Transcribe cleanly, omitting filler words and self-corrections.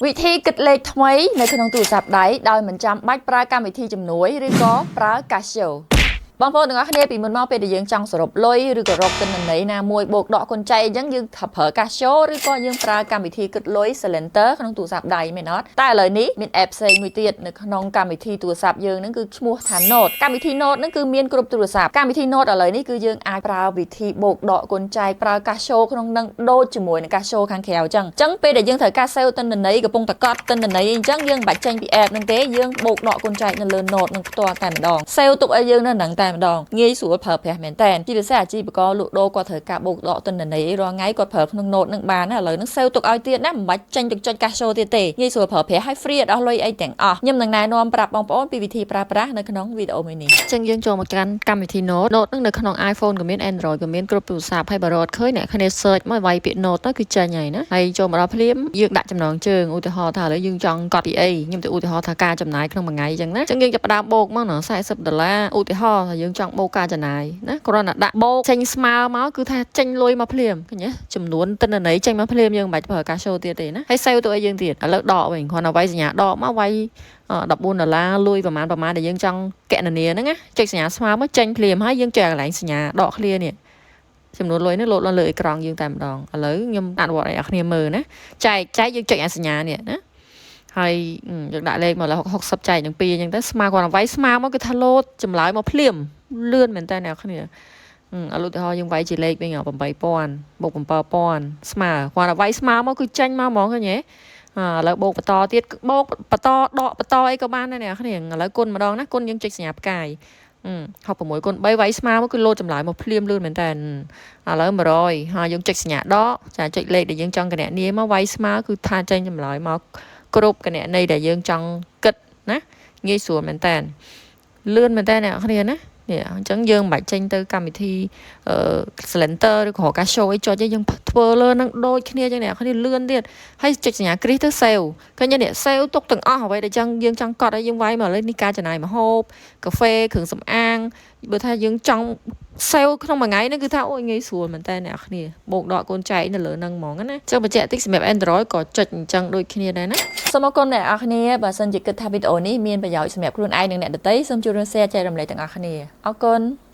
វិធីគិតលេខថ្មីនៅក្នុងទូរស័ព្ទដៃដោយមិនចាំបាច់ប្រើកម្មវិធីជំនួយឬក៏ប្រើ Casio។ បងប្អូនទាំងអស់គ្នាពីមុនមកពេលដែលយើងចង់សរុបលុយឬក៏រកទិន្នន័យណាមួយបូកដកគុណចែកអញ្ចឹងយើងថាប្រើ Casio ឬក៏យើងប្រើកម្មវិធីគិតលុយ Calculator ក្នុងទូរស័ព្ទដៃមែនអត់តែឥឡូវនេះមាន app ផ្សេងមួយទៀតនៅក្នុងកម្មវិធីទូរស័ព្ទយើងហ្នឹងគឺឈ្មោះថា Note។ កម្មវិធី Note ហ្នឹងគឺមានគ្រប់ទូរស័ព្ទកម្មវិធី Note ឥឡូវនេះគឺយើងអាចប្រើវិធីបូកដកគុណចែកប្រើ Casio ក្នុងនឹងដូចជាមួយនឹង Casio ខាងក្រៅអញ្ចឹងអញ្ចឹងពេលដែលយើងត្រូវការ save ទិន្នន័យកំពុងតែកត់ទិន្នន័យអញ្ចឹងយើងមិនបាច់ចេញពី app ហ្នឹងទេយើងបូកដកគុណចែកនៅលើ Note នឹងផ្ទាល់តែម្ដង save ទុកឲ្យយើងនៅហ្នឹងតែម្ដងងាយស្រួលប្រើប្រាស់មែនតើជាពិសេសអាជីវករលក់ដូរគាត់ត្រូវការបូកដកទិន្នន័យរាល់ថ្ងៃគាត់ប្រើក្នុង Note នឹងបានណាឥឡូវហ្នឹង save ទុកឲ្យទៀតណាមិនបាច់ចេញទៅចុច Casio ទៀតទេងាយស្រួលប្រើប្រាស់ហើយ free អត់អស់លុយអីទាំងអស់ខ្ញុំនឹងណែនាំប្រាប់បងប្អូនពីវិធីប្រើប្រាស់នៅក្នុងវីដេអូមួយនេះ ចឹងយើងចូលមកកាន់កម្មវិធី Note។ Note ហ្នឹងនៅក្នុង iPhone ក៏មាន Android ក៏មានគ្រប់ទូរស័ព្ទហើយបើរត់ឃើញអ្នកគ្នា search មកវាយពាក្យ Note ទៅគឺចេញហើយណាហើយចូលមកដល់ភ្លាមយើងដាក់ចំណងជើងឧទាហរណ៍ថាឥឡូវយើងចង់កត់ពីអីខ្ញុំទៅឧទាហរណ៍ថាការចំណាយក្នុងមួយថ្ងៃចឹងណាចឹងយើងចាប់ផ្ដើមបូកមកណា40ដុល្លារឧទាហរណ៍ថាយើងចង់បូកការចំណាយណាគ្រាន់តែដាក់បូកចេញស្មើមកគឺថាចេញលុយមកភ្លាមឃើញទេចំនួនទិន្នន័យចេញមកភ្លាមយើងមិនបាច់ប្រើ Casio ទៀតទេណាហើយ save ទៅឲ្យយើងទៀតឥឡូវដកវិញគ្រាន់តែវាយសញ្ញាដកមកវាយ14ដុល្លារលុយប្រហែលប្រហែលដែលយើងចង់កណនាហ្នឹងណាចុចសញ្ញាស្មើមកចេញភ្លាមហើយយើងចុចកន្លែងសញ្ញាដកឃ្លានេះចំនួនលុយនេះលោតឡើងលើអេក្រង់យើងតែម្ដងឥឡូវខ្ញុំអនុវត្តឲ្យអ្នកគ្នាមើលណាចែកចែកយើងចុចអាសញ្ញានេះណាហើយយើងដាក់លេខមក60ចែកនឹង2អញ្ចឹងទៅស្មើគាត់វាយស្មើមកគឺថាលោតចម្លើយមកភ្លាមលឿនមែនតើអ្នកគ្នាឥឡូវឧទាហរណ៍យើងវាយជាលេខវិញ8000បូក7000ស្មើគាត់វាយស្មើមកគឺចេញមកហ្មងឃើញទេឥឡូវបូកបន្តទៀតបូកបន្តដកបន្តអីក៏បានដែរអ្នកគ្នាឥឡូវគុណម្ដងណាគុណយើងចុចសញ្ញាផ្កាយ66គុណ3វាយស្មើមកគឺលោតចម្លើយមកភ្លាមលឿនមែនតើឥឡូវ100ហើយយើងចុចសញ្ញាដកចាចុចលេខដែលយើងចង់គណនាមកវាយស្មើគឺថាចេញចម្លើយមកគ្រប់គណនីដែលយើងចង់គិតណាងាយស្រួលមែនតើលឿនមែនតើអ្នកគ្នាណានេះអញ្ចឹងយើងមិនបាច់ចេញទៅកម្មវិធីអឺ Calculator ឬក៏ Casio អីចុចទេយើងធ្វើលើនឹងដូចគ្នាអញ្ចឹងអ្នកគ្នាលឿនទៀតហើយចុចសញ្ញាគ្រីសទៅ save ឃើញនេះ save ទុកទាំងអស់អ្វីដែលចង់យើងចង់កត់ហើយយើងវាយមកឥឡូវនេះការចំណាយម្ហូបកាហ្វេគ្រឿងសម្អាងបើថាយើងចង់ save ក្នុងមួយថ្ងៃហ្នឹងគឺថាអូយងាយស្រួលមែនតើអ្នកគ្នាបូកដកកូនចែកនៅលើហ្នឹងហ្មងណាចឹងបញ្ជាក់តិចសម្រាប់ Android ក៏ចុចអញ្ចឹងដូចគ្នាដែរណា សូមអរគុណអ្នកនរគ្នាបើសិនជាគិតថាវីដេអូនេះមានប្រយោជន៍សម្រាប់ខ្លួនឯងនិងអ្នកដទៃសូមជួយរួម share ចែករំលែកទាំងអស់គ្នាអរគុណ។